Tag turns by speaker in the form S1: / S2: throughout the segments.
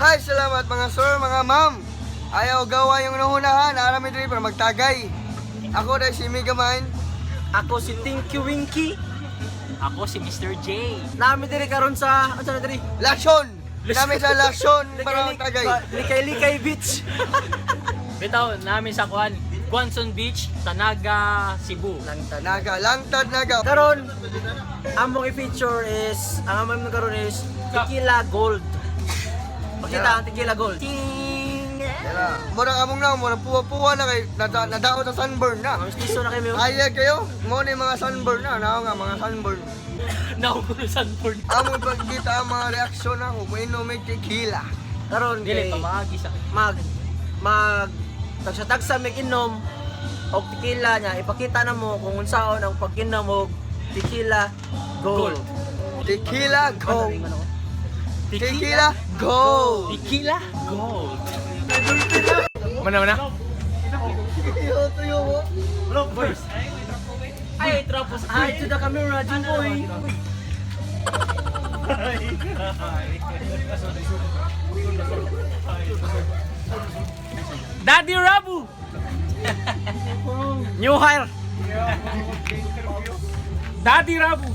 S1: Hi, salamat mga sir, mga ma'am. Ayaw gawa yung nahunahan, arami diri para magtagay. Ako dahil si Mega Man.
S2: Ako si Tinky Winky.
S3: Ako si Mr. J.
S2: Nami diri karon sa unsa na diri?
S1: Lasyon! Nami sa Lasyon para magtagay.
S2: Likay-likay Beach.
S3: Bitaw namin sa kuan, Guanzon Beach, Tanaga, Cebu.
S2: Langtad.
S1: Naga, langtad naga.
S2: Karon among i-feature is ang among karon is Tequila Gold. Pakita ang Tequila Gold. Ting!
S1: Tara, murag among na, murag puwa-puwa na kay nadaot sa sunburn na.
S2: Ang stiso na kayo.
S1: Ay kayo, mo ni mga sunburn na, nao nga mga sunburn.
S3: Nahulo Sanford.
S1: Among pagkita ang mga reaksyon ako, mainom may tequila.
S2: Karon
S3: Dili
S2: kay
S3: pamaagi sa
S2: mag mag tagsa-tagsa mig inom og tequila niya, ipakita na mo kung unsaon ang pag-inom og Tequila Gold.
S3: Gold.
S1: Tequila go! Tequila go!
S3: Tequila Gold.
S4: Mana mana?
S1: Tuyo, tuyo mo.
S3: Ay, tropos.
S2: Hi to the camera, Jimboy.
S3: Daddy Rabu.
S2: New hire.
S4: Daddy Rabu.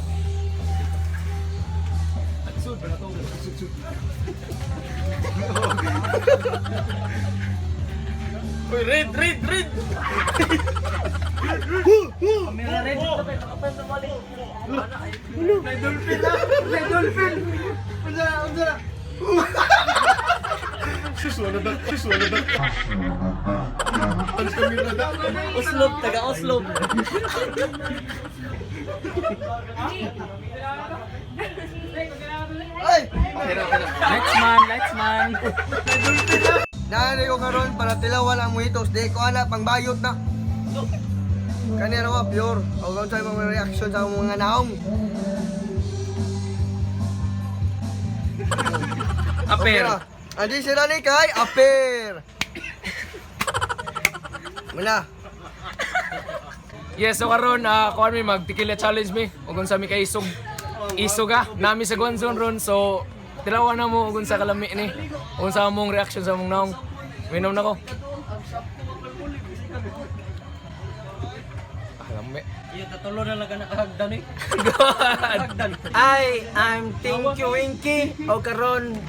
S4: Uy, red, red, red.
S2: Oslob, taga Oslob.
S1: Ay!
S3: Next man, next man.
S1: Naanay ko karon para tilawan ang mojitos. Di ko ana pangbayot na. Kanira wa pure. O kung sa mga reaction sa mga naong.
S4: Aper.
S1: Okay ra. Andi sila ni kay Aper. Muna.
S4: Yes, so karon ah kuan mi mag tequila challenge mi ug unsa mi kay isog. Isog ah, nami sa Guanzon ron so tilawan na mo ug unsa kalami ni. Unsa among reaction sa among naong. Minom na ko. Ah, lami.
S2: Iyo tatulo na lang nakahagdan eh.
S4: God.
S2: Ay, I'm Tinky Winky. O karon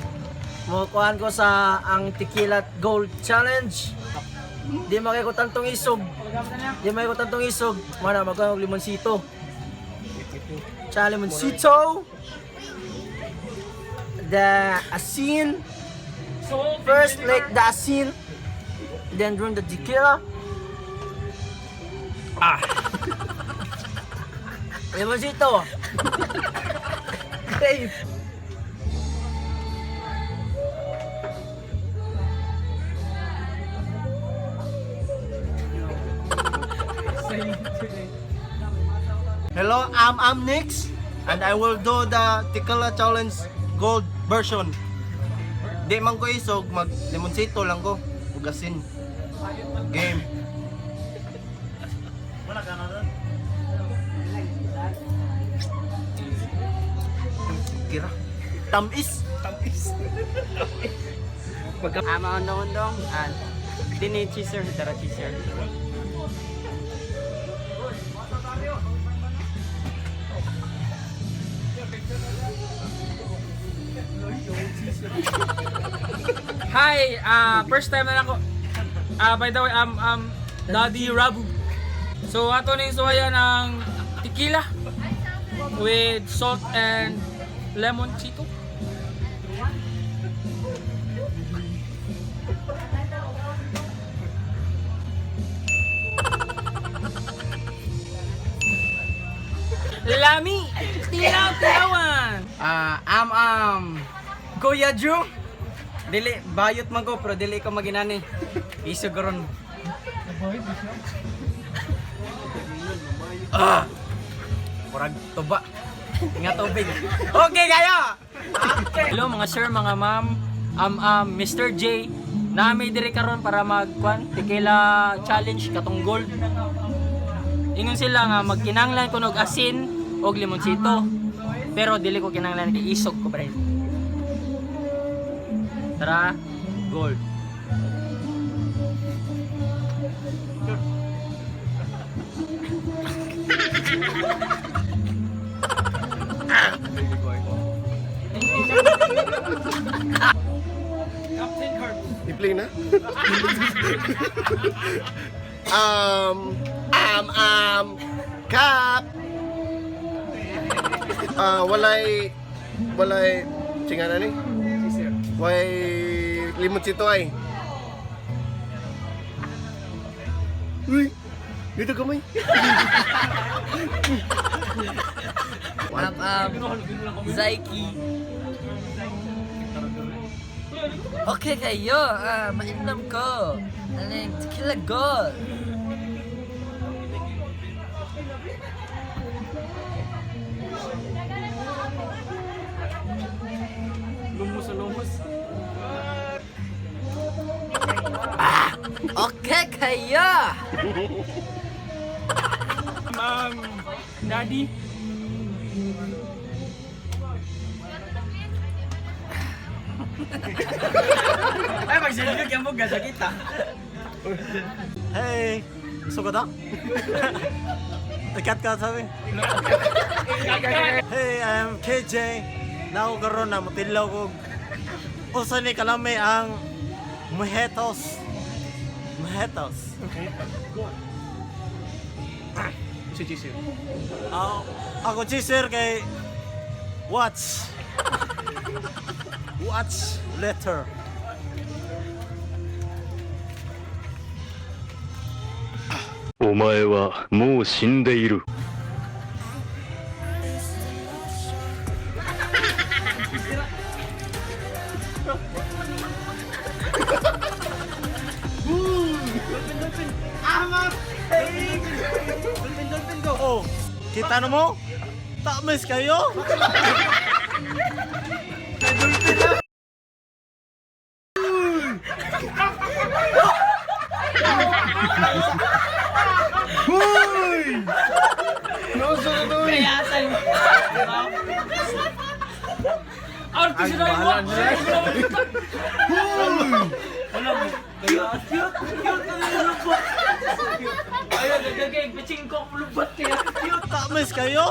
S2: mo kuan ko sa ang Tequila Gold Challenge. Di makay ko tantong isog. Di makay ko tantong isog. Mana magkuhan og limonsito. Cha limonsito. The asin. First like the asin. Then drink the tequila.
S4: Ah.
S2: Limoncito. Hey.
S5: Hello, I'm Amnix and I will do the Tequila Challenge Gold version. Di man ko isog, mag limonsito lang ko. Ugasin. Game. Kira. Tamis.
S6: Ama ondong-ondong and dini cheeser, dara cheeser.
S4: Hi, first time na ako. By the way, I'm Daddy Rabu. So ato ning suwayan ang tequila with salt and lemon chito.
S3: Lami! Tilaw, tilawan!
S6: Ah, am am Kuya Drew. Dili bayot man ko pero dili ko maginani. Isog ron.
S2: Ah! Murag tuba. Nga tubig. Okay kayo.
S3: Hello mga sir, mga ma'am. Mr. J. Nami diri karon para magkuan tequila challenge katong gold. Ingon sila nga magkinanglan ko og asin og limonsito. Pero dili ko kinanglan kay isog ko pre. Tara, gold.
S4: Captain Carbs.
S7: I-play na? um, um, um, Cap! Ah, walay, walay, singa na ni? Walay limoncito ay. Uy, dito kamay.
S3: Zaiki. Okay kayo, mainam ko. Aning tequila gold.
S4: Lumos sa lumos.
S3: Okay kayo.
S4: Ma'am, Daddy.
S6: Ay, magsilbi ka mo, gasa kita.
S2: Hey, sugod ah? Ikat ka sabi. Hey, I'm KJ. Nako karon na motilaw ko. Usa ni kalami ang mojitos. Mojitos.
S7: Si Chisir.
S2: Ako chaser kay watch. Watch letter.
S8: お前はもう死んでいる。
S2: Oh, kita na mo? Tamis kayo?
S4: Arto sila yung watch.
S3: Ayun, nagagay, pachingkok, lubat kayo.
S2: Tamis kayo?